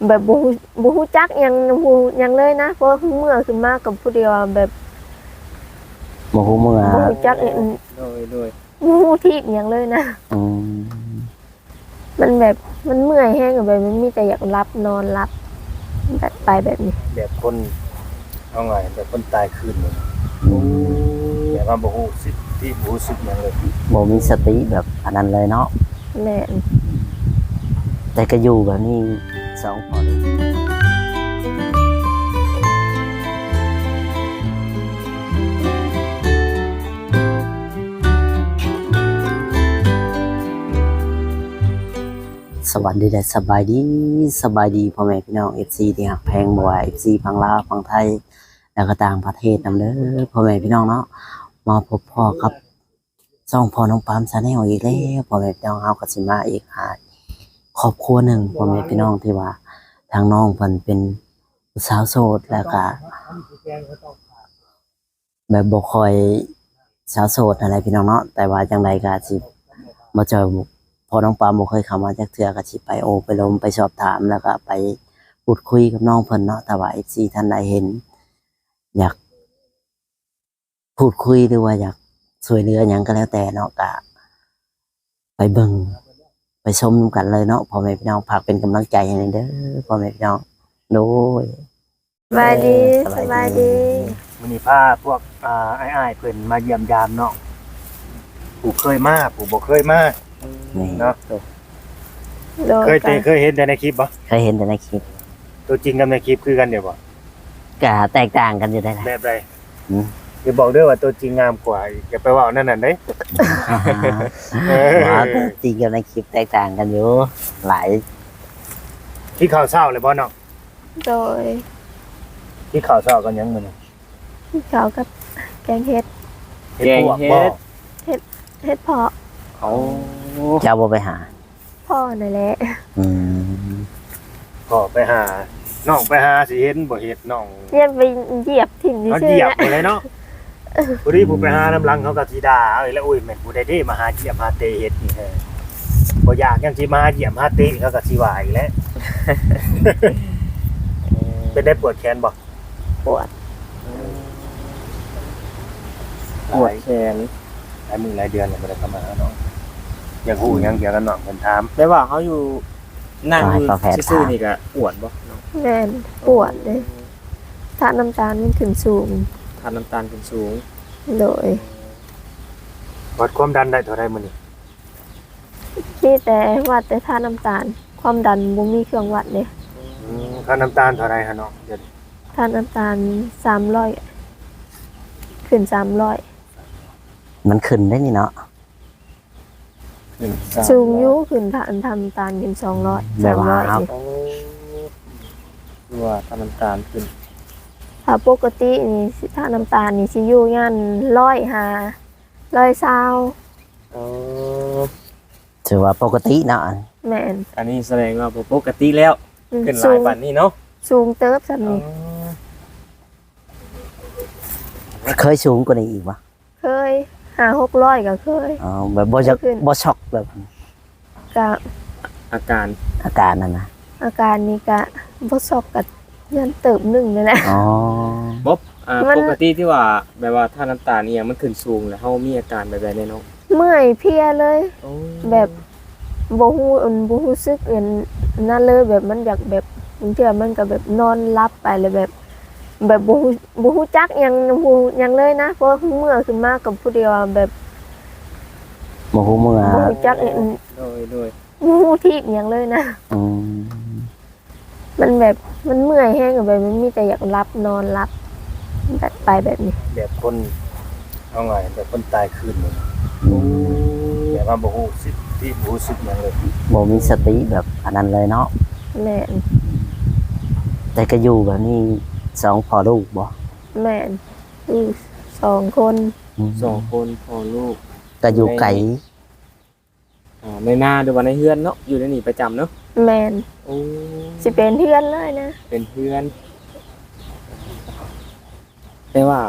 ແບບບໍ່ຮູ້ ບໍ່ຮູ້ຈັກຫຍັງ ບໍ່ຮູ້ຫຍັງເລີຍນະ ເພາະເມື່ອຂຶ້ນມາກັບຜູ້ດຽວ ແບບ ບໍ່ຮູ້ເມື່ອ ບໍ່ຮູ້ຈັກ ໂດຍ ໂດຍ ບໍ່ຮູ້ທີບຫຍັງເລີຍນະ ອືມ ມັນແບບ ມັນເມື່ອຍແຮງ ແບບມັນມີແຕ່ຢາກຫຼັບ ນອນຫຼັບ ແບບໄປແບບນີ້ ແບບຄົນ ເອົາງ່າຍແບບຄົນຕາຍຄືນນີ້ ອືມ ແບບວ່າບໍ່ຮູ້ສຶກ ທີ່ບໍ່ຮູ້ສຶກຫຍັງເລີຍ ບໍ່ມີສະຕິແບບ ອັນນັ້ນເລີຍເນາະ ແມ່ນ ແຕ່ກໍຢູ່ແບບນີ້ສອງຄົນ ສະຫວັດດີ ແລະ ສະບາຍດີ ສະບາຍດີພໍ່ແມ່ພີ່ນ້ອງ ເອັຟຊີ ທີ່ຮັກແພງ ບໍ່ວ່າ ເອັຟຊີ ຝັ່ງລາວ ຝັ່ງໄທ ແລ້ວກໍຕ່າງປະເທດນຳເດີ ພໍ່ແມ່ພີ່ນ້ອງເນາະ ມາພົບພໍ້ກັບຊ່ອງພໍ່ນ້ອງປາມ Channel ອີກແລ້ວ ພໍ່ແມ່ພີ່ນ້ອງ ເຮົາກໍຊິມາອີກຫາຄອບຄົວໜຶ່ງ ພໍ່ແມ່ພີ່ນ້ອງ ທີ່ວ່າທາງນ້ອງເພິ່ນເປັນສາວໂສດ ແລ້ວກໍ ແບບບໍ່ຄ່ອຍສາວໂສດຫັ້ນແຫຼະພີ່ນ້ອງເນາະ ແຕ່ວ່າຈັ່ງໃດກໍຊິບໍ່ຈອຍ ເພາະນ້ອງປາມບໍ່ເຄີຍເຂົ້າມາຈັກເທື່ອ ກໍຊິໄປໂອ້ໄປລົມໄປສອບຖາມ ແລ້ວກໍໄປພູດຄຸຍກັບນ້ອງເພິ່ນເນາະ ຖ້າວ່າເອັຟຊີທ່ານໃດເຫັນ ຢາກພູດຄຸຍ ຫຼືວ່າຢາກຊ່ວຍເຫຼືອຫຍັງກໍແລ້ວແຕ່ເນາະ ກໍໄປເບິ່ງໄປຊົມນຳກັນເລີຍເນາະ ພໍ່ແມ່ພີ່ນ້ອງ ຝາກເປັນກຳລັງໃຈໃຫ້ແດ່ເດີ ພໍ່ແມ່ພີ່ນ້ອງ ໂດຍ ສະບາຍດີ ເອີ ສະບາຍດີ ສະບາຍດີ ມື້ນີ້ພາພວກ ອ່າ ອ້າຍໆເພິ່ນມາຢ້ຽມຢາມນ້ອງ ຜູ້ເຄີຍມາ ຜູ້ບໍ່ເຄີຍມາ ນີ້ເນາະ ໂດຍ ເຄີຍແຕ່ ເຄີຍເຫັນແຕ່ໃນຄລິບບໍ່? ເຄີຍເຫັນແຕ່ໃນຄລິບ ຕົວຈິງກັບໃນຄລິບຄືກັນຢູ່ບໍ່? ກະແຕກຕ່າງກັນຢູ່ໃດ໋ ແບບໃດ? ອືມ ຢ່າບອກເດີວ່າຕົວຈິງງາມກວ່າ ຢ່າໄປເວົ້າແນວນັ້ນເດ້ ເອີ ວ່າຕົວຈິງກັບໃນຄລິບແຕກຕ່າງກັນຢູ່ຫຼາຍ ກິນເຂົ້າເຊົ້າແລ້ວບໍ່ນ້ອງ? ໂດຍ ກິນເຂົ້າເຊົ້າກັບຫຍັງມື້ນີ້? ກິນເຂົ້າກັບແກງເຫັດ ເຫັດປວກບໍ່? ເຫັດ ເຫັດເຜາະ ໂອ້ ເຈົ້າບໍ່ໄປຫາ? ພໍ່ນັ້ນແຫຼະ ອືມ ພໍ່ໄປຫາ ນ້ອງໄປຫາຊິເຫັນບໍ່ເຫັດນ້ອງ ຢ້ານໄປຢຽບຖິ້ມຊື່ໆ ຢຽບພຸ້ນແຫຼະເນາະ ພໍດີຜູ້ໄປຫານຳຫຼັງເຂົາກໍຊິດ່າເອົາອີກແລ້ວ ໂອ້ຍ ແມ່ນຜູ້ໃດເດ້ມາຫາຢຽບຫາເຕະເຫັດນີ້ ບໍ່ຢາກຍັງຊິມາຫາຢຽບຫາເຕະ ເຂົາກໍຊິວ່າອີກແລ້ວ ເປັນໄດ້ປວດແຂນບໍ່? ປວດ ປວດແຂນ ຫຼາຍມື້ຫຼາຍເດືອນແລ້ວບໍ່ໄດ້ເຂົ້າມາຫານ້ອງ ຢາກຮູ້ຫຍັງກ່ຽວກັບນ້ອງເພິ່ນຖາມ ແບບວ່າເຮົາຢູ່ ນັ່ງຢູ່ຊື່ໆນີ້ກໍປວດບໍ່? ແມ່ນ ປວດເດ້ ທາດນ້ຳຕານມັນຂຶ້ນສູງ ທາດນ້ຳຕານຂຶ້ນສູງ ໂດຍ ວັດຄວາມດັນໄດ້ເທົ່າໃດມື້ນີ້? ມີແຕ່ວັດແຕ່ທາດນ້ຳຕານ ຄວາມດັນບໍ່ມີເຄື່ອງວັດເດ້ ອືມ ທາດນ້ຳຕານເທົ່າໃດຫານ້ອງ ດຽວນີ້? ທາດນ້ຳຕານສາມຮ້ອຍ ຂຶ້ນສາມຮ້ອຍ ມັນຂຶ້ນໄດ໋ນີ້ເນາະ ຂຶ້ນ ສູງຢູ່ ຂຶ້ນ ທາດ ທາດນ້ຳຕານຂຶ້ນສອງຮ້ອຍ ແບບວ່າ ສາມຮ້ອຍ ເຮົາ ນີ້ ໂອ້ ຄືວ່າທາດນ້ຳຕານຂຶ້ນ ຖ້າປົກກະຕິນີ້ ທາດນ້ຳຕານນີ້ຊິຢູ່ຢ່າງຮ້ອຍຫ້າ ຮ້ອຍຊາວ ໂອ້ ຖືວ່າປົກກະຕິເນາະ ແມ່ນ ອັນນີ້ສະແດງວ່າບໍ່ປົກກະຕິແລ້ວ ອືມ ຂຶ້ນຫຼາຍປານນີ້ເນາະ ສູງເຕີບສ່ຳນີ້ ອໍ ເຄີຍສູງກວ່ານີ້ອີກບໍ່? ເຄີຍ ຫ້າຫົກຮ້ອຍກໍເຄີຍ ອໍ ແບບບໍ່ຢາກ ບໍ່ຊັອກແບບ ກະ ອາການ ອາການນັ້ນນະ ອາການນີ້ກະບໍ່ຊັອກກະຢ້ານເຕີບໜຶ່ງນີ້ແຫຼະ ອໍ ບໍ່ ອ່າ ມັນ ປົກກະຕິທີ່ວ່າແບບວ່າຖ້ານ້ຳຕານອີ່ຫຍັງມັນຂຶ້ນສູງແລ້ວ ເຮົາມີອາການແບບໃດແດ່ນ້ອງ? ເມື່ອຍເພຍເລີຍ ໂອ້ ແບບ ບໍ່ຮູ້ ອັນ ບໍ່ຮູ້ສຶກອັນນັ້ນເລີຍ ແບບມັນຢາກແບບ ບາງເທື່ອມັນກໍແບບນອນຫຼັບໄປແລ້ວແບບ ແບບບໍ່ຮູ້ ບໍ່ຮູ້ຈັກຫຍັງ ບໍ່ຮູ້ຫຍັງເລີຍນະ ເພາະວ່າເມື່ອຂຶ້ນມາກັບຜູ້ດຽວ ແບບ ບໍ່ຮູ້ເມື່ອ ບໍ່ຮູ້ຈັກ ໂດຍ ໂດຍ ບໍ່ຮູ້ທີບຫຍັງເລີຍນະ ອືມ ມັນແບບ ມັນເມື່ອຍແຮງ ແບບມັນມີແຕ່ຢາກຫຼັບ ນອນຫຼັບ ແບບໄປແບບນີ້ ແບບຄົນ ເອົາງ່າຍແບບຄົນຕາຍຄືນນີ້ ອືມ ແບບວ່າບໍ່ຮູ້ສຶກ ທີ່ບໍ່ຮູ້ສຶກຫຍັງເລີຍ ບໍ່ມີສະຕິແບບອັນນັ້ນເລີຍເນາະ ແມ່ນ ແຕ່ກໍຢູ່ແບບນີ້ສອງພໍ່ລູກບໍ່? ແມ່ນ ຢູ່ສອງຄົນ ອືມ ສອງຄົນພໍ່ລູກ ກໍຢູ່ໄກ ອ່າ ໃນນາ ຫຼືວ່າໃນເຮືອນເນາະ ຢູ່ໃນນີ້ປະຈຳເນາະ ແມ່ນ ໂອ້ ຊິເປັນເຮືອນເລີຍນະ ເປັນເຮືອນ ແຕ່ວ່າ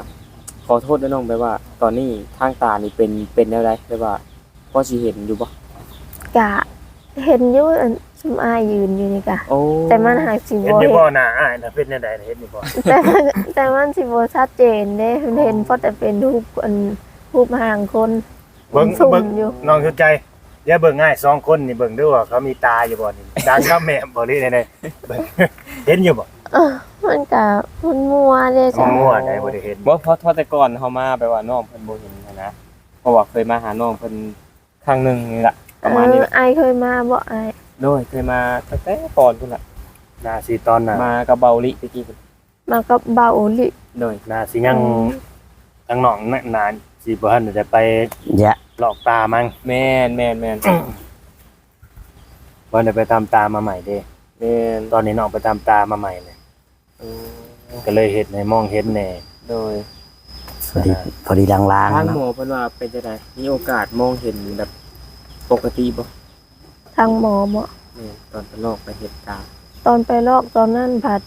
ຂໍໂທດເດີນ້ອງ ແບບວ່າຕອນນີ້ທາງຕານີ້ເປັນ ເປັນແນວໃດ ແບບວ່າພໍຊິເຫັນຢູ່ບໍ່? ກະເຫັນຢູ່ ອັນ ຊຸມອ້າຍຢືນຢູ່ນີ້ກະ ໂອ້ ແຕ່ມັນຫາກຊິ ເຫັນ ບໍ່ ຢູ່ ເຫັນ ບໍ່ ໜ້າອ້າຍນະ ເປັນແນວໃດ ເຫັນຢູ່ບໍ່? ແຕ່ ແຕ່ມັນຊິບໍ່ຊັດເຈນເດ້ ເຫັນ ອໍ ພໍແຕ່ເປັນຮູບ ອັນ ຮູບຮ່າງຄົນ. ເບິ່ງ ຊຸ່ມໆ ເບິ່ງຢູ່ ນ້ອງສຸດໃຈ ດຽວເບິ່ງອ້າຍສອງຄົນນີ້ ເບິ່ງດູວ່າເຂົາມີຕາຢູ່ບໍ່ນີ້ ດັງກັບແມ່ບໍ່ ຫຼືແນວໃດ? ເບິ່ງ ເຫັນຢູ່ບໍ່? ເອີ ມັນກະມົວໆເດ້ ອໍ ມົວໃດ ບໍ່ໄດ້ເຫັນ ບໍ່ ເພາະ ເພາະແຕ່ກ່ອນເຮົາມາ ແບບວ່ານ້ອງເພິ່ນບໍ່ເຫັນຫັ້ນນະ ເພາະວ່າເຄີຍມາຫານ້ອງເພິ່ນຄັ້ງໜຶ່ງນີ້ລະ ປະມານນີ້ແຫຼະ. ເອີ ອ້າຍເຄີຍມາບໍ່ອ້າຍ? ໂດຍ ເຄີຍມາຕັ້ງແຕ່ກ່ອນພຸ້ນລະ ໜ້າຊິຕອນນັ້ນ ມາກັບເບົາອີ່ຫຼີແຕ່ກີ້ພຸ້ນ ມາກັບເບົາອີ່ຫຼີ ໂດຍ ໜ້າຊິຍັງ ອືມ ທາງນ້ອງນະ ໜ້າຊິບໍ່ທັນໄດ້ໄປ ຢະ ລອກຕາມັງ ແມ່ນໆໆ ບໍ່ໄດ້ໄປຕາມຕາມາໃໝ່ເດ້ ແມ່ນ ຕອນນີ້ນ້ອງໄປຕາມຕາມາໃໝ່ແຫຼະ ໂອ້ ກໍເລີຍເຮັດໃຫ້ມອງເຫັນແດ່ ໂດຍ ພໍດີ ພໍດີລາງໆ ທາງ ເນາະ ໝໍເພິ່ນວ່າເປັນຈັ່ງໃດ ມີໂອກາດມອງເຫັນແບບປົກກະຕິບໍ່? ທາງໝໍບໍ? ແມ່ນ ຕອນໄປລອກໄປເຮັດຕາ ຕອນໄປລອກຕອນນັ້ນພັດ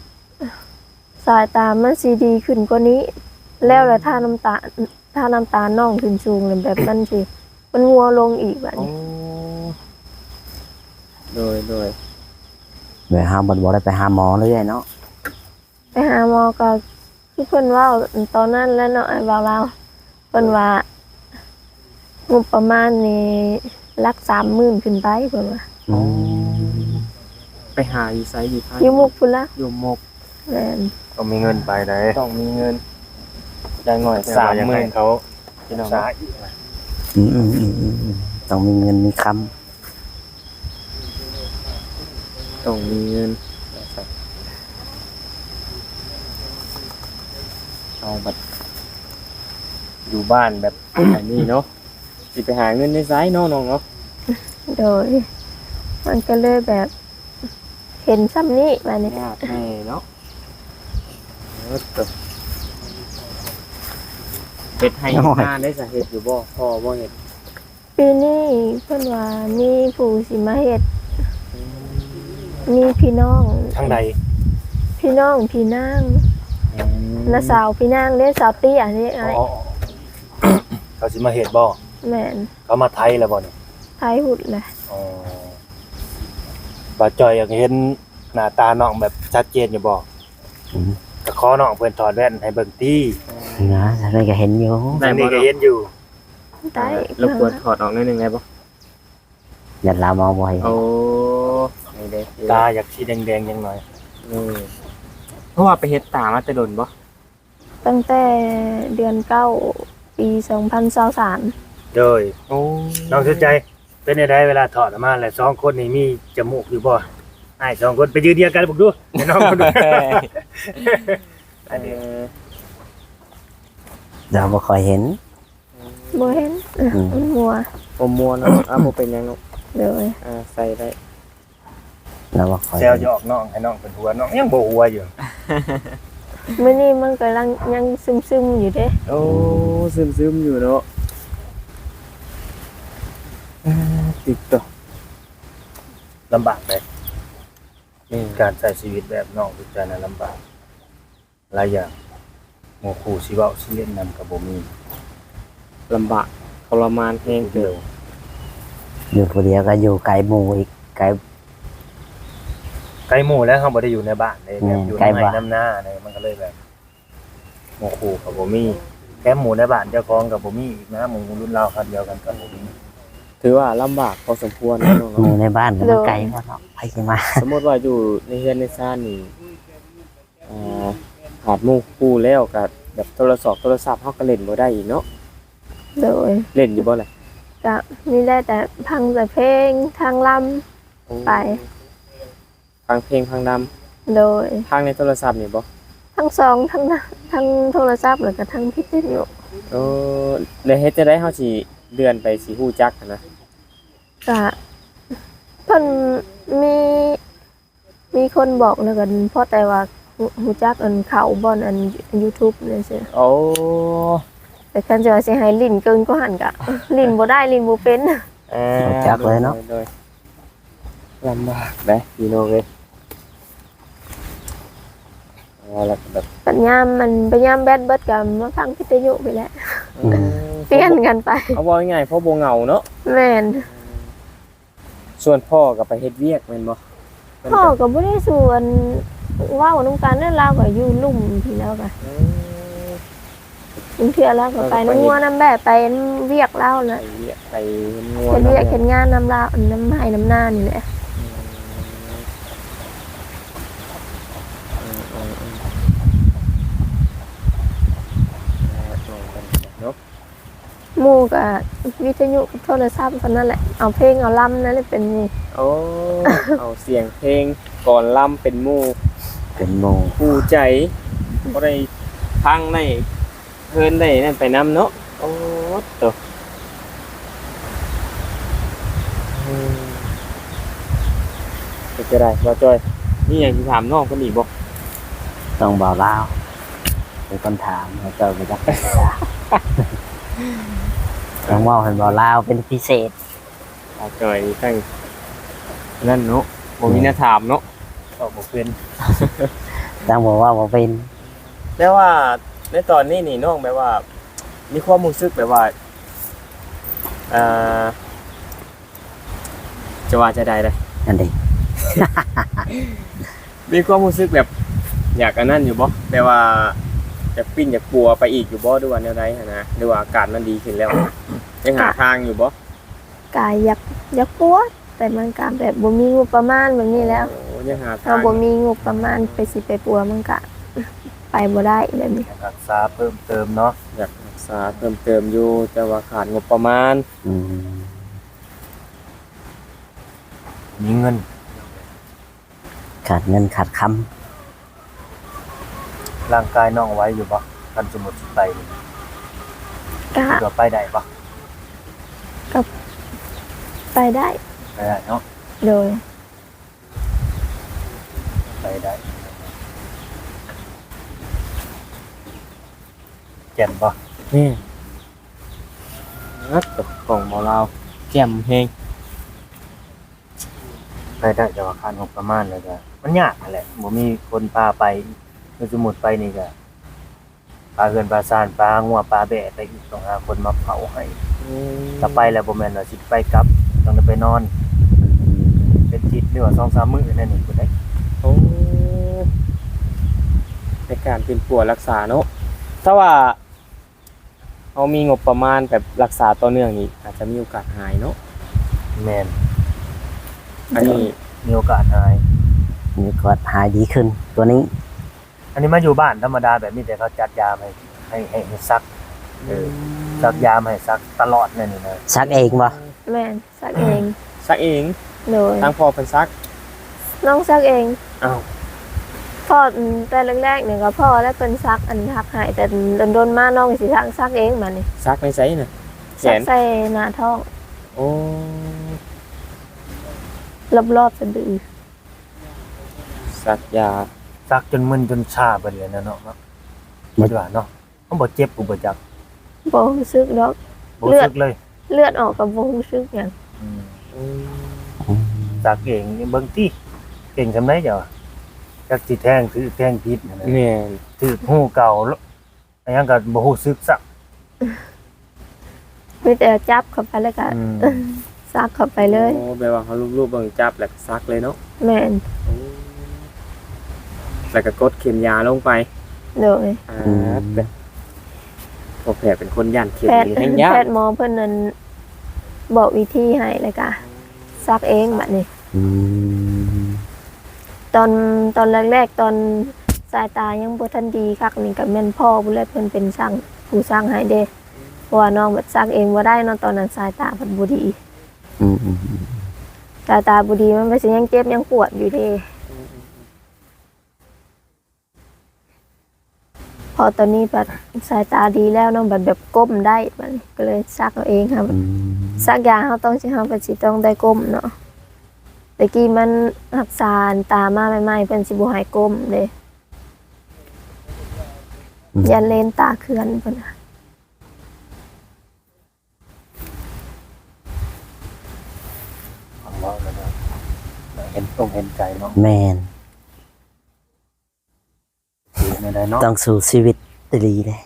ສາຍຕາມັນຊິດີຂຶ້ນກວ່ານີ້ ແລ້ວລະ ອືມ ຖ້ານ້ຳຕາ ຖ້ານ້ຳຕານ້ອງຂຶ້ນສູງ ແລ້ວແບບມັນຊິ ມັນມົວລົງອີກບາດນີ້ ໂອ້ ໂດຍໆ ແບບເຮົາບັດບໍ່ໄດ້ໄປຫາໝໍເລີຍເນາະ ໄປຫາໝໍກໍຄືເພິ່ນເວົ້າຕອນນັ້ນແຫຼະເນາະ ອ້າຍບ່າວລາວ ເພິ່ນວ່າ ງົບປະມານນີ້ຫຼັກສາມໝື່ນຂຶ້ນໄປ ເພິ່ນວ່າ ອືມ ໄປຫາຢູ່ໃສ? ຢູ່ໄທ ຢູ່ມຸກພຸ້ນລະ ຢູ່ມຸກ ແມ່ນ ຕ້ອງມີເງິນໄປໃດ໋ ຕ້ອງມີເງິນ ຢ່າງໜ້ອຍສາມໝື່ນ ເຂົາ ພີ່ນ້ອງ ສາອີກ ອືມໆໆໆ ຕ້ອງມີເງິນມີຄຳ ຕ້ອງມີເງິນ ເຮົາບັດຢູ່ບ້ານແບບ ອັນນີ້ເນາະ ຊິໄປຫາເງິນໃນໃສເນາະ ນ້ອງເນາະ? ໂດຍ ມັນກໍເລີຍແບບເຫັນຊ່ຳນີ້ບາດນີ້ ຍາກແດ່ເນາະ ເອີ ເຮັດໄຮ່ເຮັດນາໄດ້ສະ ເຮັດຢູ່ບໍ່? ພໍ່ບໍ່ເຮັດ? ປີນີ້ເພິ່ນວ່າມີຜູ້ຊິມາເຮັດ ອືມ ມີພີ່ນ້ອງ ທາງໃດ? ພີ່ນ້ອງພີ່ນາງ ອືມ ນ້າສາວພີ່ນາງເດ້ ສາວເຕ້ຍເດ້ອ້າຍ ອໍ ເຂົາຊິມາເຮັດບໍ່? ແມ່ນ ເຂົາມາໄທແລ້ວບໍ່ນີ້? ໄທພຸ້ນແຫຼະ ອໍ ບ່າວຈ່ອຍຢາກເຫັນໜ້າຕານ້ອງແບບຊັດເຈນຢູ່ບໍ່? ອືມ ກໍຂໍນ້ອງເພິ່ນຖອດແວ່ນໃຫ້ເບິ່ງຕິ ນະ ອັນນີ້ກໍເຫັນຢູ່ ອັນນີ້ກໍເຫັນຢູ່. ໄດ້ ລົບກວນຖອດອອກໜ້ອຍໜຶ່ງໄດ້ບໍ່? ຢ້ານລາວມອງບໍ່ເຫັນ ໂອ້ ນີ້ເດ້ ຕາຢາກສີແດງໆ ຈັກໜ້ອຍ ນີ້ ເພາະວ່າໄປເຮັດຕາມາແຕ່ດົນບໍ່? ຕັ້ງແຕ່ເດືອນເກົ້າ ປີສອງພັນຊາວສາມ ໂດຍ ໂອ້ ນ້ອງສຸດໃຈ ເປັນແນວໃດເວລາຖອດອອກມາແລ້ວ ສອງຄົນນີ້ມີຈະມູກຢູ່ບໍ່? ອ້າຍສອງຄົນໄປຢືນຮຽງກັນເບິ່ງດູ ໃຫ້ນ້ອງເບິ່ງດູ ເອີ ລາວບໍ່ຄ່ອຍເຫັນ ບໍ່ເຫັນ ອືມ ມັນມົວ ບໍ່ມົວເນາະ ອ່າ ບໍ່ເປັນຫຍັງເນາະ ໂດຍ ອ່າ ໃສ່ໄດ້ ລາວວ່າຂ້ອຍ ແຊວຢອກນ້ອງ ໃຫ້ນ້ອງເພິ່ນຫົວ ນ້ອງຍັງບໍ່ຫົວຢູ່ ມື້ນີ້ມັນກຳລັງຍັງຊຶມໆ ຢູ່ເດ້ ໂອ້ ຊຶມໆ ຢູ່ເນາະ ຕິດຕໍ່ ລຳບາກເດ້ ແມ່ນ ການໃຊ້ຊີວິດແບບນ້ອງຄືກັນນະ ລຳບາກ. ຫຼາຍຢ່າງ ໝູ່ຄູ່ຊິເວົ້າຊິຫຼິ້ນນຳກໍບໍ່ມີ ລຳບາກທໍລະມານແຮງເຕີບ ຢູ່ຜູ້ດຽວກໍຢູ່ໄກໝູ່ອີກ ໄກ ໄກໝູ່ແລ້ວ ເຮົາບໍ່ໄດ້ຢູ່ໃນບ້ານເດ້ ແມ່ນ ແບບຢູ່ໃນໄຮ່ນຳນາເດ້ ມັນກໍເລີຍແບບ ໝູ່ຄູ່ກໍບໍ່ມີ ແຖມໝູ່ໃນບ້ານເຈົ້າຂອງກໍບໍ່ມີອີກນະ ໝູ່ລຸ້ນລາວຄາວດຽວກັນກໍບໍ່ມີ ຖືວ່າລຳບາກພໍສົມຄວນເນາະ ໝູ່ໃນບ້ານກໍມັນໄກ ໂດຍ ເນາະ ໃຜຊິມາ ສົມມຸດວ່າຢູ່ໃນເຮືອນໃນຊານນີ້ ອ່າ ຂາດໝູ່ຄູ່ແລ້ວກໍແບບໂທລະສອບໂທລະສັບເຮົາກໍຫຼິ້ນບໍ່ໄດ້ອີກເນາະ ໂດຍ ຫຼິ້ນຢູ່ບໍ່ລະ? ກະມີໄດ້ແຕ່ຟັງແຕ່ເພງ ທາງລຳ ໂອ້ ໄປ ຟັງເພງຟັງລຳ ໂດຍ ຟັງໃນໂທລະສັບນີ້ບໍ່? ທັງສອງ ທັງ ທັງໂທລະສັບ ແລ້ວກໍທັງວິທະຍຸ ໂອ້ ແລ້ວເຮັດຈັ່ງໃດເຮົາຊິເລື່ອນໄປຊິຮູ້ຈັກຫັ້ນນະ? ກະເພິ່ນມີ ມີຄົນບອກແລ້ວກໍພໍແຕ່ວ່າຮູ້ ຮູ້ຈັກອັນເຂົ້າບ່ອນອັນຢູທູບນີ້ຊື່ ໂອ້ ແຕ່ຄັນຊິວ່າຊິໃຫ້ຫຼິ້ນເກີນກວ່າຫັ້ນກະຫຼິ້ນບໍ່ໄດ້ ຫຼິ້ນບໍ່ເປັນ ເອີ ຮູ້ຈັກເລີຍເນາະ ໂດຍ ລຳບາກເດ້ພີ່ນ້ອງເອີຍ ເອົາລະ ແບບ ບັດຍາມມັນ ບັດຍາມແບັດເບິດກໍມາຟັງວິທະຍຸນີ້ແຫຼະ ອືມ ປ່ຽນກັນໄປ ເອົາເວົ້າງ່າຍໆ ພໍບໍ່ເຫງົາເນາະ ແມ່ນ ອືມ ສ່ວນພໍ່ກໍໄປເຮັດວຽກແມ່ນບໍ່? ມັນກໍ ພໍ່ກໍບໍ່ໄດ້ຊວນ ເວົ້ານຳກັນແຫຼະ ລາວກໍຢູ່ລຸ່ມພີ້ ລາວກໍ ເອີ ບາງເທື່ອລາວກໍໄປນຳງົວນຳແບະ ໄປວຽກລາວນະ ໄປວຽກ ໄປເຮັດງົວ ເຮັດວຽກເຮັດງານນຳລາວ ນຳໄຮ່ນຳນານີ້ແຫຼະ. ອືມ ເນາະ ໝູ່ກໍວິທະຍຸກັບໂທລະສັບເທົ່ານັ້ນແຫຼະ ເອົາເພງເອົາລຳນັ້ນແຫຼະເປັນໝູ່. ໂອ້ ເອົາສຽງເພງກອນລຳເປັນໝູ່ ເປັນໝູ່ຄູ່ໃຈ ພໍໄດ້ຟັງໄດ້ເພີນໄດ້ນັ້ນໄປນຳເນາະ. ໂອ້ໂຕ ເປັນຈັ່ງໃດບ່າວຈ້ອຍ ມີຫຍັງຊິຖາມນ້ອງເພິ່ນອີກບໍ່? ຕ້ອງບ່າວລາວເປັນຄົນຖາມ ບ່າວຈ້ອຍບໍ່ຈັກ ຕ້ອງເວົ້າໃຫ້ບ່າວລາວເປັນພິເສດ. ບ່າວຈ້ອຍນີ້ຕັ້ງນັ້ນເນາະ ບໍ່ມີແນວຖາມເນາະ ເວົ້າບໍ່ເປັນ ຕັ້ງບໍ່ເວົ້າບໍ່ເປັນ. ແຕ່ວ່າໃນຕອນນີ້ນີ້ນ້ອງແບບວ່າມີຄວາມຮູ້ສຶກແບບວ່າ ເອີ ຈະວ່າຈັ່ງໃດເດ ອັນໃດ ມີຄວາມຮູ້ສຶກແບບຢາກອັນນັ້ນຢູ່ບໍ່? ແບບວ່າຢາກປິ່ນຢາກປົວໄປອີກຢູ່ບໍ່ ຫຼືວ່າແນວໃດຫັ້ນນະ ຫຼືວ່າອາການມັນດີຂຶ້ນແລ້ວ ຍັງຫາທາງຢູ່ບໍ່? ກະຢາກ ຢາກປົວ ແຕ່ມັນກະແບບບໍ່ມີງົບປະມານແບບນີ້ແລ້ວ. ໂອ້ ຍັງຫາທາງ ເຮົາບໍ່ມີງົບປະມານໄປຊິໄປປົວ ມັນກະໄປບໍ່ໄດ້ແບບນີ້. ຢາກຮັກສາເພີ່ມເຕີມເນາະ ຢາກຮັກສາເພີ່ມເຕີມຢູ່ ແຕ່ວ່າຂາດງົບປະມານ. ອືມ ມີເງິນ ຂາດເງິນຂາດຄຳ. ຮ່າງກາຍນ້ອງໄຫວຢູ່ບໍ່? ຄັນສົມມຸດຊິໄປນີ້ ກະ ຄິດວ່າໄປໄດ້ບໍ່? ກະໄປໄດ້ ໄປໄດ້ເນາະ. ໂດຍ ໄປໄດ້. ແຈ່ມບໍ່? ແມ່ນ. ອັດໂຕ ຂອງໝໍລາວແຈ່ມແຮງ. ໄປໄດ້ ແຕ່ວ່າຂາດງົບປະມານ ແລ້ວກະມັນຍາກຫັ້ນແຫຼະ ບໍ່ມີຄົນພາໄປ. ສົມມຸດໄປນີ້ກະ ປາເຮືອນປາຊານ ປາງົວປາແບ້ໄປອີກ ຕ້ອງຫາຄົນມາເຝົ້າໃຫ້. ອືມ ຖ້າໄປແລ້ວບໍ່ແມ່ນວ່າຊິໄປກັບ ຕ້ອງໄດ້ໄປນອນ ເປັນທິດ ຫຼືວ່າສອງສາມມື້ແນວນີ້ພຸ້ນເດ້. ໂອ້ ໃນການປິ່ນປົວຮັກສາເນາະ ຖ້າວ່າ ເຮົາມີງົບປະມານແບບຮັກສາຕໍ່ເນື່ອງນີ້ ອາດຈະມີໂອກາດຫາຍເນາະ. ແມ່ນ ອັນນີ້ມີໂອກາດຫາຍ ມີໂອກາດຫາຍດີຂຶ້ນກວ່ານີ້. ອັນນີ້ມາຢູ່ບ້ານທຳມະດາແບບນີ້ ແຕ່ເຂົາຈັດຢາມໃຫ້ ໃຫ້ ໃຫ້ ໃຫ້ສັກ. ເອີ ອືມ ສັກຢາມໃຫ້ສັກຕະຫຼອດແນວນີ້ນະ. ສັກເອງບໍ່? ແມ່ນ. ສັກເອງ. ສັກເອງ? ໂດຍ. ທາງພໍ່ເພິ່ນສັກ? ນ້ອງສັກເອງ. ອ້າວ ພໍ້ ອືມ ແຕ່ແລກໆນີ້ກໍພໍ່ແຫຼະເພິ່ນສັກ ອັນ ສັກໃຫ້ ແຕ່ດົນໆມານ້ອງຊິສັກ ສັກເອງບາດນີ້. ສັກໃນໃສນະ? ແຂນ? ສັກໃສ່ໜ້າທ້ອງ. ໂອ້ ລອບໆສະດື. ສັກຢາ ສັກຈົນມຶນຈົນຊາເບິດເລີຍນະເນາະ ເນາະ ຄິດວ່າເນາະ. ມັນບໍ່ເຈັບກໍບໍ່ຈັກ. ບໍ່ຮູ້ສຶກດອກ. ບໍ່ຮູ້ສຶກເລີຍ? ເລືອດ ເລືອດອອກກໍບໍ່ຮູ້ສຶກຫຍັງ. ອືມ ອືມ ສັກເອງເບິ່ງຕິ ເກັ່ງສ່ຳໃດເຈົ້າ ຈັກຊິແທງຖືກແທງຜິດຫັ້ນນະ. ແມ່ນ. ຖືກຮູເກົ່າ ຫຍັງກໍບໍ່ຮູ້ສຶກຊ້ຳ. ມີແຕ່ຈັບເຂົ້າໄປແລ້ວກໍ ອືມ ສັກເຂົ້າໄປເລີຍ. ໂອ້ ແບບວ່າເຮົາລູບໆເບິ່ງ ຈັບແລ້ວກໍສັກເລີຍເນາະ. ແມ່ນ. ໂອ້ ແລ້ວກໍກົດເຂັມຢາລົງໄປ. ໂດຍ. ອືມ ອ່າ ເປັນ ພວກແພດເປັນຄົນຢ້ານເຂັມ ແພດ ນີ້ແຮງຢ້ານ. ແພດໝໍເພິ່ນນັ້ນບອກວິທີໃຫ້ ແລ້ວກໍສັກເອງບາດນີ້. ອືມ ຕອນ ຕອນແລກໆ ຕອນສາຍຕາຍັງບໍ່ທັນດີຄັກນີ້ ກໍແມ່ນພໍ່ຜູ້ແລະເພິ່ນເປັນຊ່າງ ຜູ້ຊ່າງໃຫ້ເດ້ ເພາະວ່ານ້ອງບັດສັກເອງບໍ່ໄດ້ເນາະ ຕອນນັ້ນສາຍຕາພັດບໍ່ດີ. ອືມ ສາຍຕາບໍ່ດີ ມັນກໍຊິຍັງເຈັບຍັງປວດຢູ່ເດ້. ພໍຕອນນີ້ບັດສາຍຕາດີແລ້ວເນາະ ບັດແບບກົ້ມໄດ້ ບັດນີ້ກໍເລີຍສັກເອົາເອງ. ອືມ ສັກຢາເຮົາຕ້ອງ ເຮົາກໍຊິຕ້ອງໄດ້ກົ້ມເນາະ. ແຕ່ກີ້ມັນຮັກສາຕາມາໃໝ່ໆ ເພິ່ນຊິບໍ່ໃຫ້ກົ້ມເດ້. ອືມ ຢ້ານເລນຕາເຄື່ອນເພິ່ນ. ຟັງເວົ້າແລ້ວກໍເຫັນອົກເຫັນໃຈເນາະ. ແມ່ນ. ເຮັດແນວໃດເນາະ? ຕ້ອງສູ້ຊີວິດອີ່ຫຼີເດ້.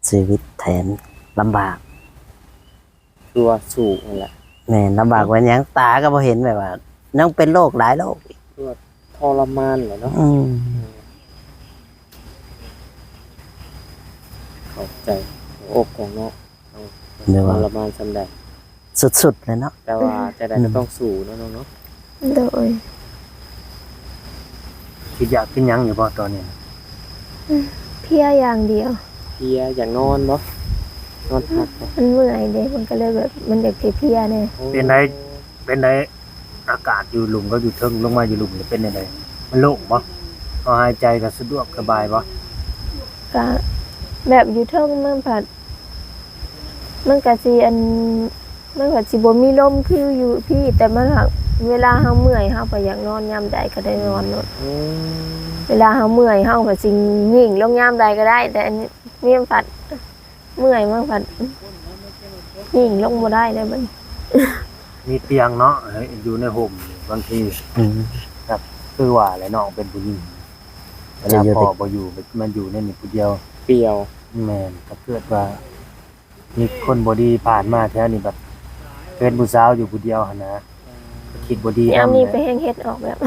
ຊີວິດແສນລຳບາກ. ຄືວ່າສູງຫັ້ນແຫຼະ. ແມ່ນ ລຳບາກວ່າຫຍັງ ຕາກໍບໍ່ເຫັນ ແບບວ່າຍັງເປັນໂລກຫຼາຍໂລກອີກ ຄືວ່າທໍລະມານແຫຼະເນາະ. ອືມ ເຂົ້າໃຈ ຫົວອົກຂອງນ້ອງ ເຮົາ ແມ່ນວ່າ ທໍລະມານສ່ຳໃດ ສຸດໆເລີຍເນາະ. ແຕ່ວ່າຈັ່ງໃດກໍ ອືມ ຕ້ອງສູ້ເນາະນ້ອງເນາະ. ໂດຍ ຄິດຢາກກິນຫຍັງຢູ່ບໍ່ຕອນນີ້? ອືມ ເພຍຢ່າງດຽວ. ເພຍ ຢາກນອນບໍ່? ນອນພັກບໍ່? ມັນເມື່ອຍເດ້ ມັນກໍເລີຍແບບ ມັນຢາກເພຍໆແດ່. ໂອ້ ເປັນໃດ ເປັນໃດ ອາກາດຢູ່ລຸ່ມກັບຢູ່ເທິງ ລົງມາຢູ່ລຸ່ມນີ້ເປັນຈັ່ງໃດ? ມັນໂລ່ງບໍ່? ເຮົາຫາຍໃຈກໍສະດວກສະບາຍບໍ່? ກະແບບຢູ່ເທິງມັນພັດ ມັນກະຊິອັນ ມັນກໍຊິບໍ່ມີລົມຄືຢູ່ພີ້ ແຕ່ມັນຫາກ ເວລາເຮົາເມື່ອຍ ເຮົາກໍຢາກນອນຍາມໃດກໍໄດ້ນອນໂລດ. ອືມ ເວລາເຮົາເມື່ອຍ ເຮົາກໍຊິຍິ້ງລົງຍາມໃດກໍໄດ້ ແຕ່ອັນນີ້ມັນພັດເມື່ອຍ ມັນພັດຍິ້ງລົງບໍ່ໄດ້ເດ້ບັດນີ້. ມີຕຽງເນາະ ໃຫ້ຢູ່ໃນຮົ່ມ ບາງທີ ອືມ ແບບຄືວ່າແຫຼະ ນ້ອງເປັນຜູ້ຍິງ ເວລາພໍ່ບໍ່ຢູ່ ມາຢູ່ໃນນີ້ຜູ້ດຽວ ປ່ຽວ. ແມ່ນ ຖ້າເກີດວ່າ ມີຄົນບໍ່ດີຜ່ານມາແຖວນີ້ ບັດເປັນຜູ້ສາວຢູ່ຜູ້ດຽວຫັ້ນນະ ຄິດບໍ່ດີນຳ. ຍາມນີ້ໄປແຮ່ງເຮັດອອກແບບ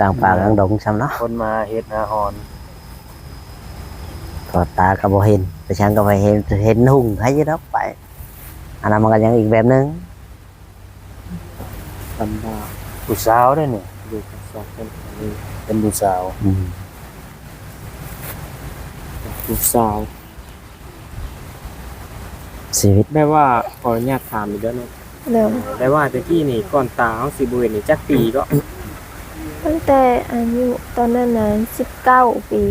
ກາງປ່າກາງດົງຊ້ຳເນາະ ຄົນມາເຮັດຫາຮອນ ກໍຕາກໍບໍ່ເຫັນ ໄປທາງກໍບໍ່ເຫັນ ເຫັນຮຸ່ງໃຜຢູ່ດອກໄປ ອັນນັ້ນມັນກໍຍັງອີກແບບໜຶ່ງ. ລຳບາກ ຜູ້ສາວເດ້ນີ້ ຢູ່ກັບສອງຄົນນີ້ ເປັນຜູ້ສາວ. ອືມ ຜູ້ສາວ ຊີວິດ ແບບວ່າ ຂໍອະນຸຍາດຖາມອີກເດີ້ເນາະ. ໂດຍ ແບບວ່າແຕ່ກີ້ນີ້ ກ່ອນຕາເຮົາຊິບໍ່ເຫັນນີ້ ຈັກປີເກາະ? ຕັ້ງແຕ່ອາຍຸຕອນນັ້ນນະ ສິບເກົ້າປີ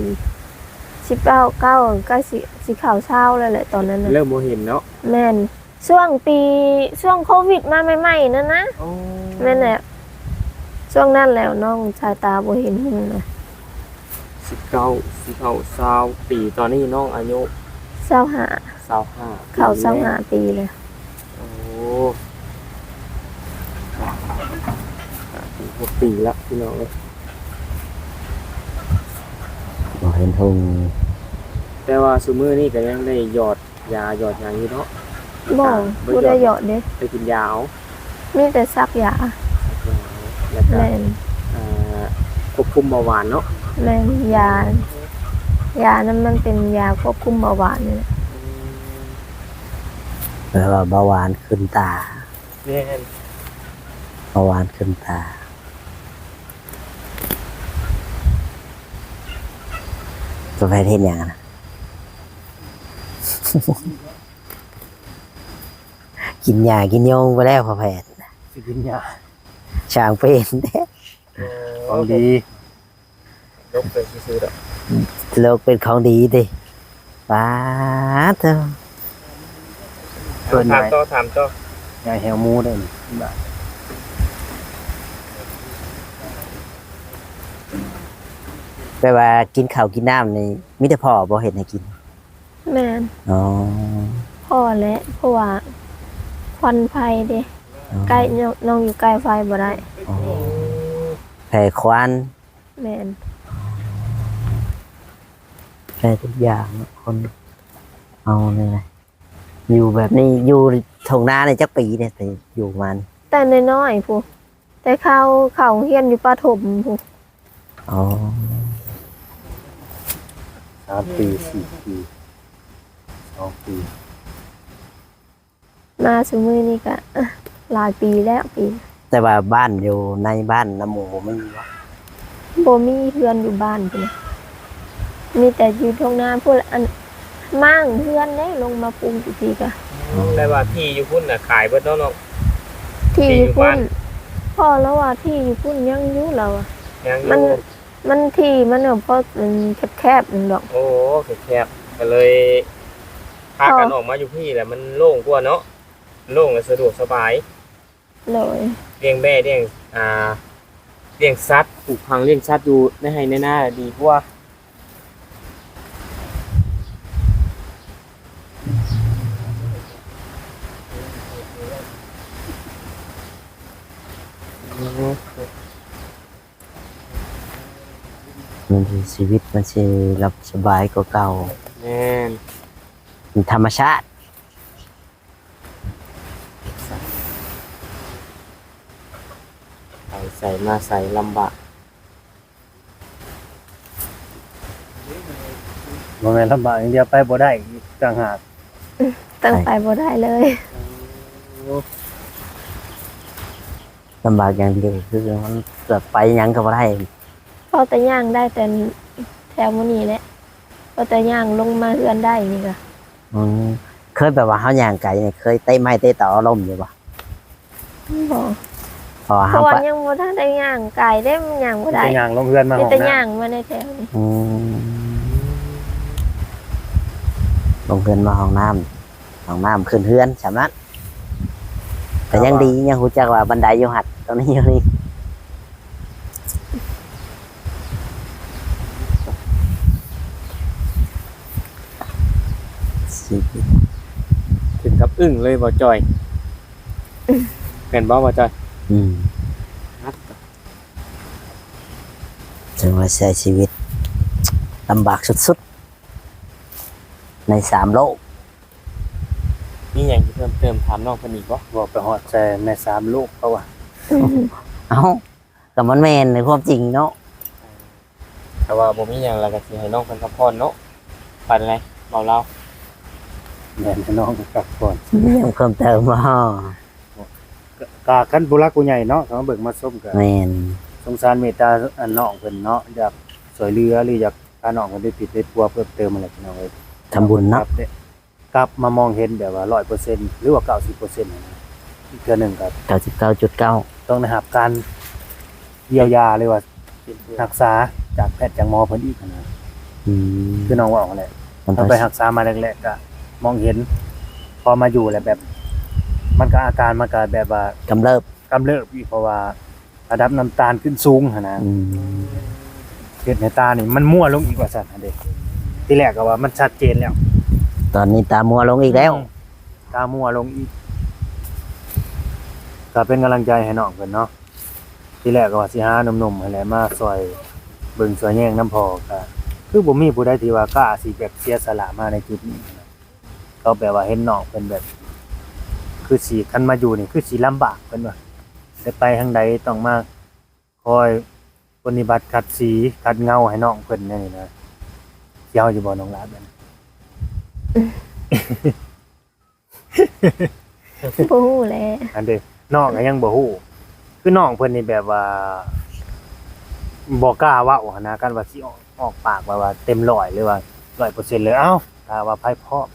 ສິບເກົ້າ ເກົ້າ ໃກ້ຊິ ຊິເຂົ້າຊາວແລ້ວແຫຼະຕອນນັ້ນນະ ເລີ່ມບໍ່ເຫັນເນາະ. ແມ່ນ ຊ່ວງປີ ຊ່ວງໂຄວິດມາໃໝ່ໆນັ້ນນະ. ໂອ້ ແມ່ນແຫຼະ ຊ່ວງນັ້ນແຫຼະ ນ້ອງສາຍຕາບໍ່ເຫັນຮຸ່ງນະ. ສິບເກົ້າ ສິບເກົ້າ ຊາວປີ ຕອນນີ້ນ້ອງອາຍຸ ຊາວຫ້າ ຊາວຫ້າ ເຂົ້າຊາວຫ້າປີແລ້ວ. ໂອ້ ຫ້າປີ ຫົກປີລະ ພີ່ນ້ອງເອີຍ ບໍ່ເຫັນຮຸ່ງ. ແຕ່ວ່າຊຸມື້ນີ້ກໍຍັງໄດ້ຢອດ ຢາຢອດຫຍັງຢູ່ເນາະ? ບໍ່ ບໍ່ໄດ້ຢອດເດ້ ໄປກິນຢາເອົາ ມີແຕ່ສັກຢາ ສັກຢາເອົາ ແລ້ວກໍ ແມ່ນ ອ່າ ຄວບຄຸມເບົາຫວານເນາະ. ແມ່ນ ຢາ ຢານັ້ນມັນເປັນຢາຄວບຄຸມເບົາຫວານນີ້ແຫຼະ. ອືມ ແປວ່າເບົາຫວານຂຶ້ນຕາ. ແມ່ນ ເບົາຫວານຂຶ້ນຕາ. ກາແຟເຮັດຫຍັງນະ? ກິນຫຍ້າກິນໂຍງໄປແລ້ວພໍ່ແພດ ຊິກິນຫຍ້າ ຊ່າງເປັນເດ້. ຂອງດີ ລົກເປັນຊື່ໆດອກ ລົກເປັນຂອງດີຕິ ປາດໂທ້. ເພິ່ນ ຖາມຕໍ່ ຖາມຕໍ່ ຍາແຫ້ວໝູໄດ້ນີ້ ແປວ່າກິນເຂົ້າກິນນ້ຳນີ້ ມີແຕ່ພໍ່ບໍ່ເຮັດໃຫ້ກິນ? ແມ່ນ ອໍ ພໍແຫຼະ ເພາະວ່າຄວັນໄຟເດ້ ອໍ ໃກ້ ນ້ອງ ນ້ອງຢູ່ໃກ້ໄຟບໍ່ໄດ້. ອໍ ແພ້ຄວັນ. ແມ່ນ ແພ້ທຸກຢ່າງເນາະ ຄົນເຮົານີ້ນະ. ຢູ່ແບບນີ້ ຢູ່ທົ່ງນານີ້ຈັກປີແລ້ວ ແຕ່ຢູ່ມານີ້? ແຕ່ນ້ອຍໆພຸ້ນ. ແຕ່ເຂົ້າ ເຂົ້າໂຮງຮຽນຢູ່ປະຖົມພຸ້ນ. ອໍ ສາມປີ ສີ່ປີ ສອງປີ ມາຊຸມື້ນີ້ກະ ເອີ ຫຼາຍປີແລ້ວ ປີ. ແຕ່ວ່າບ້ານຢູ່ໃນບ້ານນຳໝູ່ບໍ່ມີບໍ່? ບໍ່ມີເຮືອນຢູ່ບ້ານພຸ້ນນະ ມີແຕ່ຢູ່ທົ່ງນາພຸ້ນ. ອັນ ມ້າງເຮືອນເດ້ ລົງມາປຸງຢູ່ພີ້ກະ. ອໍ ແປວ່າທີ່ຢູ່ພຸ້ນນະຂາຍເບິດເນາະນ້ອງ? ທີ່ຢູ່ພຸ້ນ ພໍ່ລາວວ່າທີ່ຢູ່ພຸ້ນຍັງຢູ່ ລາວວ່າ ຍັງຢູ່ ມັນ ມັນທີ່ມັນກໍພໍ ມັນແຄບໆໜຶ່ງດອກ. ໂອ້ ແຄບໆ ກໍເລີຍພາກັນອອກມາຢູ່ພີ້ແຫຼະ ມັນໂລ່ງກວ່າເນາະ ໂລ່ງ ແລະ ສະດວກສະບາຍ. ໂດຍ ລ້ຽງແບ້ ລ້ຽງ ອ່າ ລ້ຽງສັດ ປູກຝັງລ້ຽງສັດຢູ່ໃນໄຮ່ໃນນາດີກວ່າ. ມັນຊິ ຊີວິດມັນຊິຫຼັບສະບາຍກວ່າເກົ່າ. ແມ່ນ ມັນທຳມະຊາດ. ໃສມາໃສລຳບາກ. ບໍ່ແມ່ນລຳບາກຢ່າງດຽວ ໄປບໍ່ໄດ້ອີກຕ່າງຫາກ. ຕັ້ງໄປບໍ່ໄດ້ເລີຍ. ລຳບາກຢ່າງດຽວຄືມັນຈະໄປຫຍັງກໍບໍ່ໄດ້. ພໍແຕ່ຍ່າງໄດ້ແຕ່ແຖວໝູ່ນີ້ແຫຼະ. ພໍແຕ່ຍ່າງລົງມາເຮືອນໄດ້ນີ້ກະ. ອືມ ເຄີຍແບບວ່າເຮົາຍ່າງໄກນີ້ ເຄີຍເຕະໄມ້ເຕະຕໍລົ້ມຢູ່ບໍ່? ບໍ່ ເພາະວ່າ ເພາະວ່າເຮົາໄປ ຍັງບໍ່ທັນໄດ້ຍ່າງໄກເດ້ ມັນຍ່າງບໍ່ໄດ້ ມີແຕ່ຍ່າງລົງເຮືອນມາຫ້ອງນ້ຳ ມີແຕ່ຍ່າງມາໃນແຖວນີ້. ອືມ ລົງເຮືອນມາຫ້ອງນ້ຳ ຫ້ອງນ້ຳຂຶ້ນເຮືອນສ່ຳນັ້ນ ກໍຍັງດີ ຍັງຮູ້ຈັກວ່າບັນໄດຢູ່ຫັ້ນ ຕົງນີ້ຢູ່ນີ້. ເຖິງກັບອຶ້ງເລີຍບໍ່ຈ່ອຍ ແມ່ນບໍ່ບໍ່ຈ່ອຍ? ອືມ ຖືວ່າໃຊ້ຊີວິດລຳບາກສຸດໆ ໃນສາມໂລກ. ມີຫຍັງຊິເພີ່ມເຕີມຖາມນ້ອງເພິ່ນອີກບໍ່? ເວົ້າໄປຮອດໃສ່ໃນສາມໂລກເຂົາວ່າ. ເອົ້າ ກໍມັນແມ່ນໃນຄວາມຈິງເນາະ. ຖ້າວ່າບໍ່ມີຫຍັງແລ້ວກໍຊິໃຫ້ນ້ອງເພິ່ນພັກຜ່ອນເນາະ. ປານໃດເວົ້າລາວ ແມ່ນໃຫ້ນ້ອງເພິ່ນພັກຜ່ອນ. ມີຫຍັງເພີ່ມເຕີມບໍ່? ກໍຄັນຜູ້ຫຼັກຜູ້ໃຫຍ່ເນາະ ເຂົາມາເບິ່ງມາຊົມກໍ ແມ່ນ ສົງສານເມດຕາອັນນ້ອງເພິ່ນເນາະ ຢາກຊ່ວຍເຫຼືອ ຫຼືຢາກພານ້ອງເພິ່ນໄປຜິດໄປປົວເພີ່ມເຕີມຫັ້ນແຫຼະພີ່ນ້ອງເອີຍ. ທຳບຸນເນາະ ກັບມາມອງເຫັນແບບວ່າຮ້ອຍເປີເຊັນ ຫຼືວ່າເກົ້າສິບເປີເຊັນຫັ້ນນະ ອີກເທື່ອໜຶ່ງກໍເກົ້າສິບເກົ້າຈຸດເກົ້າ ຕ້ອງໄດ້ຮັບການ ຢຽວຢາ ຫຼືວ່າຮັກສາຈາກແພດຈາກໝໍເພິ່ນອີກຫັ້ນນະ. ອືມ ຄືນ້ອງເວົ້າຫັ້ນແຫຼະ ເຮົາໄປຮັກສາມາແລກໆ ກະມອງເຫັນ ພໍມາຢູ່ແລ້ວແບບ ມັນກະອາການມັນກະແບບວ່າກຳເລີບ ກຳເລີບອີກ ເພາະວ່າລະດັບນ້ຳຕານຂຶ້ນສູງຫັ້ນນະ. ອືມ ເຮັດໃຫ້ຕານີ້ມັນມົວລົງອີກວ່າຊັ້ນຫັ້ນເດ້. ທີແລກກໍວ່າມັນຊັດເຈນແລ້ວ ຕອນນີ້ຕາມົວລົງອີກແລ້ວ. ອືມ ຕາມົວລົງອີກ ກໍເປັນກຳລັງໃຈໃຫ້ນ້ອງເພິ່ນເນາະ. ທີແລກກໍວ່າຊິຫາໜຸ່ມໆຫັ້ນແຫຼະມາຊ່ອຍເບິ່ງຊ່ວຍແຍງນຳພໍ່ ກໍຄືບໍ່ມີຜູ້ໃດທີ່ວ່າກ້າຊິແບບເສຍສະຫຼະມາໃນຈຸດນີ້. ເຂົາແບບວ່າເຫັນນ້ອງເພິ່ນແບບ ຄືຊິ ຄັນມາຢູ່ນີ້ຄືຊິລຳບາກ ເພິ່ນວ່າ ໄດ້ໄປທາງໃດຕ້ອງມາຄອຍປົນນິບັດຂັດສີຂັດເງົາໃຫ້ນ້ອງເພິ່ນແນວນີ້ນະ. ຊິເອົາຢູ່ບໍ່ນ້ອງຫຼ້າແບບນີ້? ບໍ່ຮູ້ແຫຼະ ອັນເດ້ ນ້ອງກໍຍັງບໍ່ຮູ້ ຄືນ້ອງເພິ່ນນີ້ແບບວ່າບໍ່ກ້າເວົ້າຫັ້ນນະ ຄັນວ່າຊິອອກ ອອກປາກແບບວ່າເຕັມຮ້ອຍ ຫຼືວ່າຮ້ອຍເປີເຊັນເລີຍ. ເອົ້າ ຖ້າວ່າໃຜພ້ອມ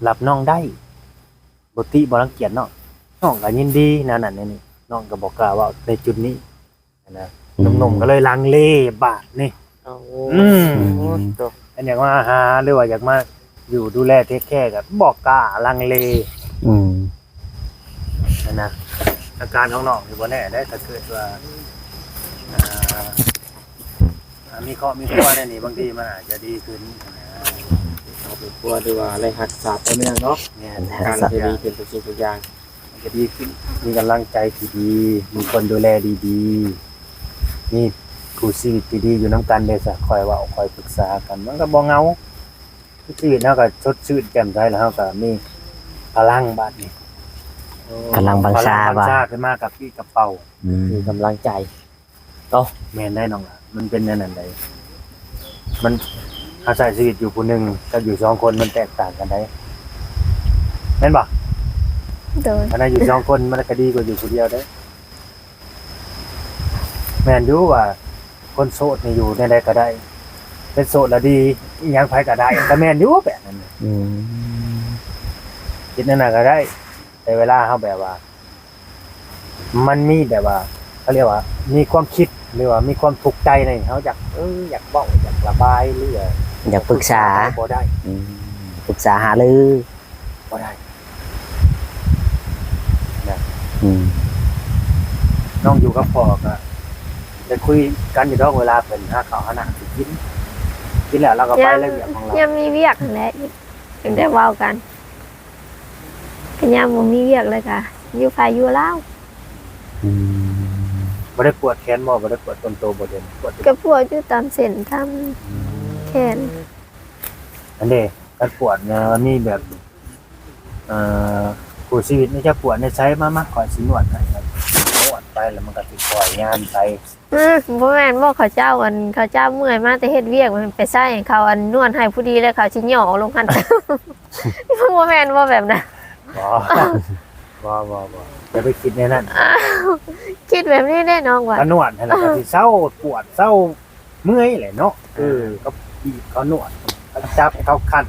ຮັບນ້ອງໄດ້ ບໍ່ຕິບໍ່ລັງກຽດເນາະ ນ້ອງກໍຍິນດີແນວນັ້ນແນວນີ້ ນ້ອງກໍບໍ່ກ້າເວົ້າໃນຈຸດນີ້. ນະ ອືມ ໜຸ່ມໆກໍເລີຍລັງເລບາດນີ້. ໂອ້ ອືມ ໂອ້ ເປັນຫຍັງວ່າຫາ ຫຼືວ່າຢາກມາຢູ່ດູແລເທກແຄ ກໍບໍ່ກ້າ ລັງເລ ອືມ ຫັ້ນນະ. ອາການຂອງນ້ອງນີ້ບໍ່ແນ່ເດ້ ຖ້າເກີດວ່າ ອ່າ ອ່າ ມີຄອບມີຄົວແນວນີ້ ບາງທີມັນອາດຈະດີຂຶ້ນນະ ຄອບມີຄົວ ຫຼືວ່າໄດ້ຮັກສາຕົວເອງເນາະ. ແມ່ນ ອາການຈະດີຂຶ້ນທຸກສິ່ງທຸກຢ່າງ. ມັນຈະດີຂຶ້ນ ມີກຳລັງໃຈທີ່ດີ ມີຄົນດູແລດີໆ ມີຄູ່ຊີວິດທີ່ດີຢູ່ນຳກັນເດ້ ຊະ ຄ່ອຍເວົ້າຄ່ອຍປຶກສາກັນ ມັນກໍບໍ່ເຫງົາ. ຊີວິດເຮົາກໍສົດຊື່ນແຈ່ມໃສ ແລ້ວເຮົາກໍມີພະລັງບາດນີ້ ໂອ້ ກຳລັງບັງຊາ ພະລັງບັງຊາ ວ່າ ຂຶ້ນມາກະປິກະເປົາ ອືມ ຄືກຳລັງໃຈ. ໂອ້ ແມ່ນໄດ໋ນ້ອງຫຼ້າ ມັນເປັນແນວນັ້ນໃດ໋ ມັນ ເຮົາໃຊ້ຊີວິດຢູ່ຜູ້ໜຶ່ງກັບຢູ່ສອງຄົນ ມັນແຕກຕ່າງກັນໄດ໋ ແມ່ນບໍ່? ໂດຍ ອັນນັ້ນຢູ່ສອງຄົນ ມັນກໍດີກວ່າຢູ່ຜູ້ດຽວເດ້. ແມ່ນຢູ່ວ່າຄົນໂສດນີ້ຢູ່ແນວໃດກໍໄດ້ ເປັນໂສດແລ້ວດີ ອີຫຍັງໃຜກໍໄດ້ ກໍແມ່ນຢູ່ແບບນັ້ນ. ອືມ ເຮັດແນວນັ້ນກໍໄດ້ ແຕ່ເວລາເຮົາແບບວ່າ ມັນມີແບບວ່າ ເຂົາຮຽກວ່າມີຄວາມຄິດ ຫຼືວ່າມີຄວາມທຸກໃຈໃນ ເຮົາຢາກ ເອີ ຢາກເວົ້າ ຢາກລະບາຍ ຫຼືວ່າຢາກປຶກສາ ບໍ່ໄດ້ ອືມ ປຶກສາຫາລືບໍ່ໄດ້ນະ. ອືມ ນ້ອງຢູ່ກັບພໍ່ກໍໄດ້ຄຸຍກັນຢູ່ດອກ ເວລາເພິ່ນຫາເຂົ້າຫານ້ຳຊິກິນ ກິນແລ້ວລາວກໍໄປລະວຽກຂອງລາວ ຍາມມີວຽກຫັ້ນແຫຼະ ຈຶ່ງໄດ້ເວົ້າກັນ. ກໍຍາມບໍ່ມີວຽກແລ້ວກະຢູ່ໃຜຢູ່ລາວ. ອືມ ບໍ່ໄດ້ປວດແຂນບໍ່? ບໍ່ໄດ້ປວດຕົນໂຕບໍ່? ດຽວນີ້ປວດຢູ່ ກໍປວດຢູ່ຕາມເສັ້ນຕາມແຂນ. ອັນເດ ຄັນປວດນະ ມີແບບ ເອີ ຄູ່ຊີວິດນີ້ຈະປວດໃນໃສ? ມາ ມາ ຂ້ອຍຊິນວດໃຫ້ ນວດໄປ ແລ້ວມັນກໍຊິປ່ອຍຍາມໄປ. ອືມ ບໍ່ແມ່ນບໍ່ ເຂົາເຈົ້າ ອັນ ເຂົາເຈົ້າເມື່ອຍມາແຕ່ເຮັດວຽກ ມັນໄປໃຊ້ໃຫ້ເຂົາ ອັນ ນວດໃຫ້ຜູ້ດີ ແລ້ວເຂົາຊິຫຍໍ້ລົງຫັ້ນ ບໍ່ແມ່ນບໍ່ແບບນັ້ນ? ບໍ່ ບໍ່ ບໍ່ ບໍ່ ຢ່າໄປຄິດແນວນັ້ນ. ຄິດແບບນີ້ແດ່ນ້ອງວ່າ ກະນວດຫັ້ນແຫຼະ ກະຊິເຊົາປວດເຊົາເມື່ອຍແຫຼະເນາະ. ເອີ ເອີ ກັບບີບເຂົານວດ ເຂົາຈັບເຂົາຄັນ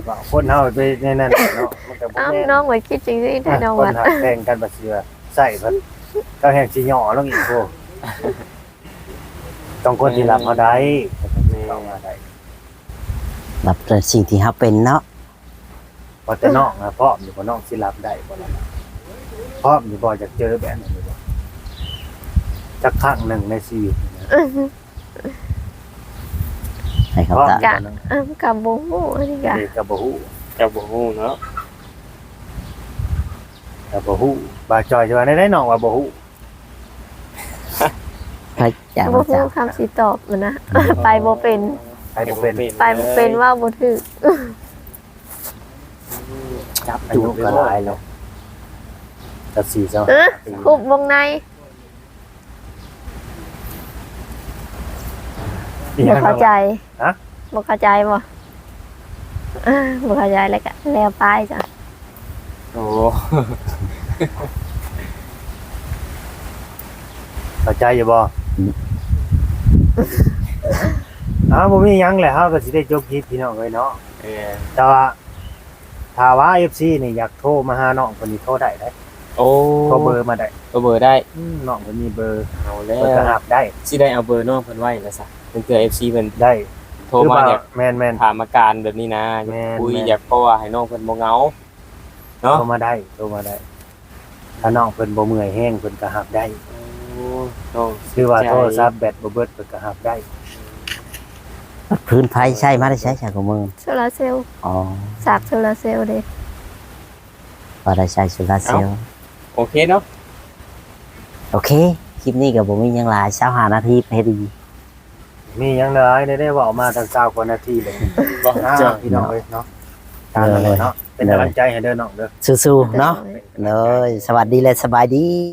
ວ່າຄົນເຮົາໄປແນວນັ້ນແຫຼະເນາະ ມັນກະບໍ່ແມ່ນ. ນ້ອງວ່າຄິດຈັ່ງຊີ້ແທ້ນ້ອງວ່າ ຄົນຮັກແພງກັນ ວ່າຊິວ່າ ໃຊ້ເພິ່ນ ເຂົາແຮ່ງຊິຫຍໍ້ລົງອີກໂພດ. ຕ້ອງຄົນທີ່ຮັບເຮົາໄດ້ ເຂົາຕ້ອງຊິເຂົ້າມາໄດ້ ຮັບໃນສິ່ງທີ່ເຮົາເປັນເນາະ. ວ່າແຕ່ນ້ອງນະ ພ້ອມຢູ່ບໍ່? ນ້ອງຊິຮັບໄດ້ບໍ່ລະ? ພ້ອມຢູ່ບໍ່? ຢາກເຈີແບບນັ້ນຢູ່ບໍ່? ຈັກຄັ້ງໜຶ່ງໃນຊີວິດນີ້ນະ ໃຫ້ຄຳຕອບ ພ້ອມຢູ່ບໍ່ນ້ອງ? ກະ ເອີ ກະບໍ່ຮູ້ ອັນນີ້ກະ ເອີ ກະບໍ່ຮູ້ ກະບໍ່ຮູ້ເນາະ ກະບໍ່ຮູ້. ບ່າວຈ່ອຍຊິວ່າແນວໃດ ນ້ອງວ່າບໍ່ຮູ້? ໄປ ບໍ່ຮູ້ຄຳຊິຕອບມັນນະ ອືມ ໄປບໍ່ເປັນ ໄປບໍ່ເປັນ ໄປບໍ່ເປັນ ເວົ້າບໍ່ຖືກ. ຈັບ ອາຍຸກໍຫຼາຍແລ້ວ ຈັກສີ່ຊາວຫ້າປີ ເອີ ຄຸບວົງໃນ ອີຫຍັງ ບໍ່ເຂົ້າໃຈ ຮະ? ບໍ່ເຂົ້າໃຈບໍ່? ເອີ ບໍ່ເຂົ້າໃຈແລ້ວກະແລ້ວໄປຈ້ະ. ໂອ້ ເຂົ້າໃຈຢູ່ບໍ່? ອືມ ເອົາ ບໍ່ມີຫຍັງແຫຼະ ເຮົາກໍຊິໄດ້ຈົບຄລິບພີ່ນ້ອງເອີຍເນາະ. ແມ່ນ ແຕ່ວ່າ ຖ້າວ່າເອັຟຊີນີ້ຢາກໂທມາຫານ້ອງເພິ່ນນີ້ໂທໄດ້ເດ້. ໂອ້ ໂທເບີມາໄດ້ ໂທເບີໄດ້. ອືມ ນ້ອງເພິ່ນມີເບີ ເອົາແລ້ວ ເພິ່ນກໍຮັບໄດ້. ຊິໄດ້ເອົາເບີນ້ອງເພິ່ນໄວ້ລະຊະ ເພື່ອເອັຟຊີເພິ່ນໄດ້ໂທມາ ຢາກ ແມ່ນໆ ຖາມອາການແບບນີ້ນະ. ແມ່ນໆ ຢາກຄຸຍ ຢາກ ເພາະວ່າໃຫ້ນ້ອງເພິ່ນບໍ່ເຫງົາເນາະ. ໂທມາໄດ້ ໂທມາໄດ້ ຖ້ານ້ອງເພິ່ນບໍ່ເມື່ອຍແຮງ ເພິ່ນກໍຮັບໄດ້. ໂອ້ ນ້ອງ ຄືວ່າ ເອີ ໂທລະສັບແບັດບໍ່ເບິດ ເພິ່ນກໍຮັບໄດ້. ຟືນໄຟໃຊ້ມາແຕ່ໃສຊະ ຂອງມຶງ? ໂຊລາເຊວ. ອໍ ສາກໂຊລາເຊວເດ້ ພໍໄດ້ໃຊ້ໂຊລາເຊວ. ເອົ້າ ໂອເຄເນາະ ໂອເຄ. ຄລິບນີ້ກໍບໍ່ມີຫຍັງຫຼາຍ ຊາວຫ້ານາທີ ເຮັດດີ. ມີຫຍັງຫຼາຍ ໄດ້ ໄດ້ເວົ້າມາຕັ້ງຊາວກວ່ານາທີເລີຍ ບໍ່ ອ່າ ຈ້າ ພີ່ນ້ອງເອີຍເນາະ. ຕາມນັ້ນແຫຼະເນາະ ເປັນກຳລັງໃຈໃຫ້ເດີນ້ອງເດີ ສູ້ໆເນາະ. ໂດຍ ໂດຍ ສະຫວັດດີ ແລະ ສະບາຍດີ.